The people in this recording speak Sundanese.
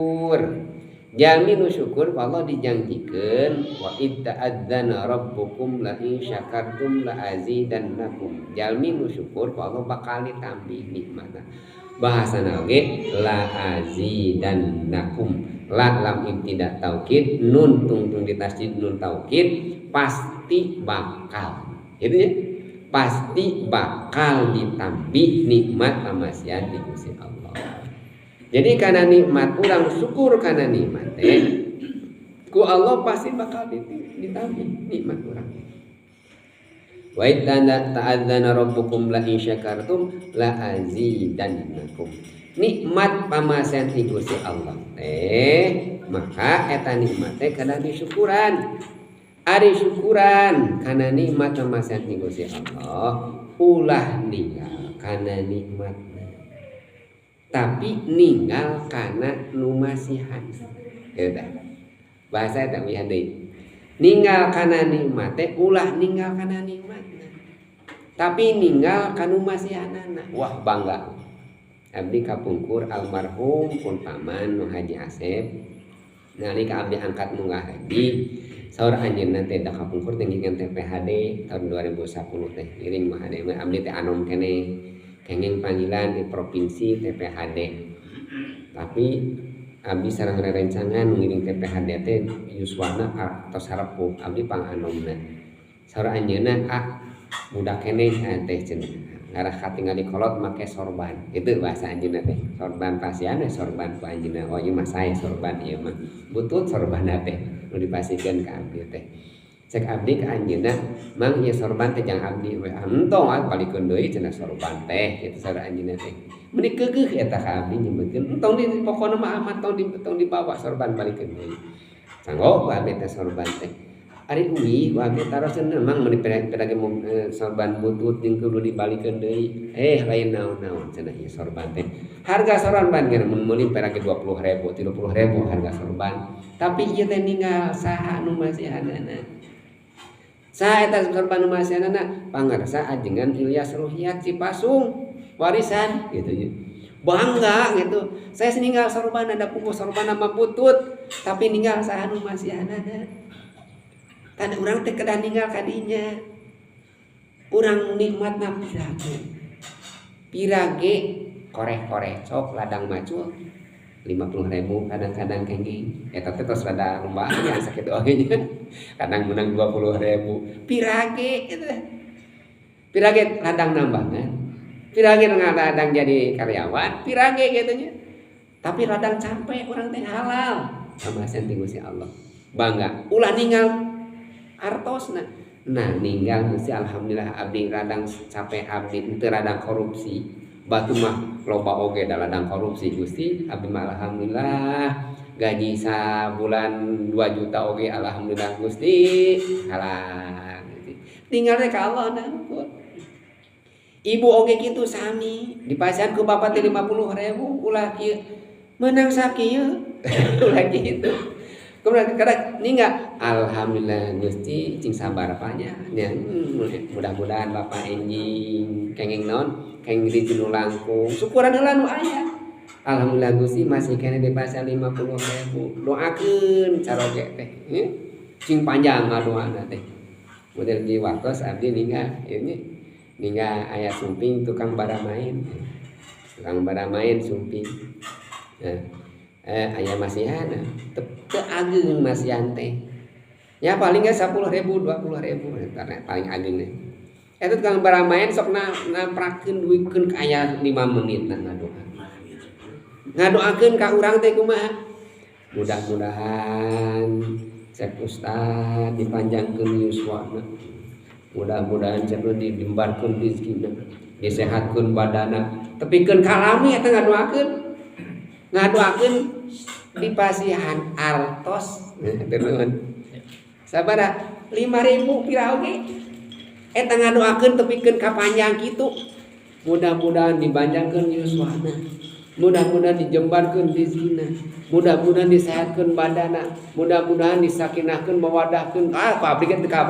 Syukur. Jalmi nu syukur Allah dijanjikeun wa id ta'adzana rabbukum la in syakartum la azidannakum. Jalmi nu syukur Allah bakal ditambih nikmatna. Bahasana oge la azidannakum. La lam ibtida taukid, nun tungtung ditasydid nun taukid, pasti bakal. Itu ya. Pasti bakal ditambih nikmat pamasihan di Gusti Allah. Jadi karena nikmat urang syukur karena nikmat teh ku Allah pasti bakal ditambih nikmat urang. Wa id ta'adzana rabbukum la in syakartum la azidannakum. Nikmat pamasihan ti Gusti Allah teh maka eta nikmat teh kana disyukuran. Ari syukuran kana nikmat pamasihan ti Gusti Allah ulah ninggal kana nikmat, tapi ninggal kana nu masihan. Ya udah. Bahasa eta uih deui. Ninggal kana nikmat teh ulah ninggal kana nikmatna. Tapi ninggal kanu masihanana. Wah, bangga. Abdi kapungkur almarhum pun paman nu Haji Asep. Nalika abdi angkat munggah haji, saur anjeunna teh da kapungkur teh ngiringan TPHD tahun 2010 teh ngiring mah mah abdi teh anom keneh. Kenging panggilan di provinsi TPHD. Tapi abdi sareng rerencangan ngiring TPHD teh yuswana atos harepuh, abdi panganomna. Saur anjeunna, "Ah, budak keneh teh," cenah. Ngarah katingali kolot make sorban. Itu bahasa anjeunna teh. Sorban pasian sorban ku anjeunna. Oh, ieu mah sae sorban ieu mah. Butut sorbanna teh nu dipasikeun ka abdi teh. Cek abdi ka anjeunna, "Mang, ieu sorban teh jang abdi we." "Entong ah, balikeun deui," cenah, "sorban teh." Kitu saur anjeunna teh. Meuni keukeuh eta ka abdi nyebutkeun, "Entong di pokona mah amat tong dibawa sorban, balikeun deui." Sanggo ku abdi teh sorban teh. Ari uih ku abdi taroskeun, "Mang, meuni pedah sorban butut jeung kudu dibalikeun deui." "Eh, lain naon-naon," cenah, "ieu sorban teh." Harga sorban geus mun meuli pedah 20.000, 30.000 harga sorban. Tapi ieu teh ninggal saha nu masihanana. Saha eta sorban nu masihanana? Pangersa ajengan Ilyas Ruhiat Cipasung warisan gitu nya. Bangga gitu. Saya ninggal sorban ada pupuk sorban nama butut, tapi ninggal saha nu masihanana. Tanda urang teh kedah ninggal kadinya. Urang nikmatna pirage. Pirage koreh-koreh cok ladang macul 50.000 kadang-kadang kenging. Eta teh tos rada lumbaan ya sakitu oge nya. Kadang menang 20.000. Pirage gitu. Pirage ladang nambangan. Pirage ladang jadi karyawan, pirage gitu nya. Tapi ladang capek urang teh halal. Pamasihan ti Gusti Allah. Bangga. Ulah ninggal artosna. Nah, ninggal Gusti alhamdulillah abdi ladang capek abdi henteu ladang korupsi. Batu mah loba oge da ladang korupsi. Gusti, abdi mah alhamdulillah gaji sabulan 2 juta oge alhamdulillah Gusti halal. Tinggal teh ka Allah nah. Ibu oge kitu sami dipasihan ku bapak teh 50.000 ulah kieu menang sakieu ulah kitu. Kemudian kadang ninggal alhamdulillah Gusti cing sabar apanya nya, mudah-mudahan bapak enjing kenging naon kenging di nu langkung syukuran heula nu aya. Alhamdulillah Gusti masih keneh di pasar 50.000, doakeun caroge teh cing panjang ngadoana teh. Model di waktos abdi ninggal ini ninggal aya sumping tukang baramain, tukang baramain sumping. Nah, aya masihan teu ageung masihan teh ya paling ge 10.000 20.000 paling ageung teh. Eta tukang baramain sok namprakeun duikeun ka aya 5 menit. Nah, ngadoa ngadoakeun ka urang teh kumaha, mudah-mudahan cek ustad dipanjangkeun yuswana, mudah-mudahan cek dijembarkeun rezekina, disehatkeun badana, tepikeun kalami. Eta ngadoakeun ngadoakeun dipasihan artos nuhun sabaraha 5000 pira oge eta ngadoakeun tepikeun ka panjang kitu, mudah-mudahan dipanjangkeun yuswana, mudah-mudahan dijembarkeun rezekina, mudah-mudahan disehatkeun badana, mudah-mudahan disakinahkeun mawadahkeun. Ah, pabrik teu.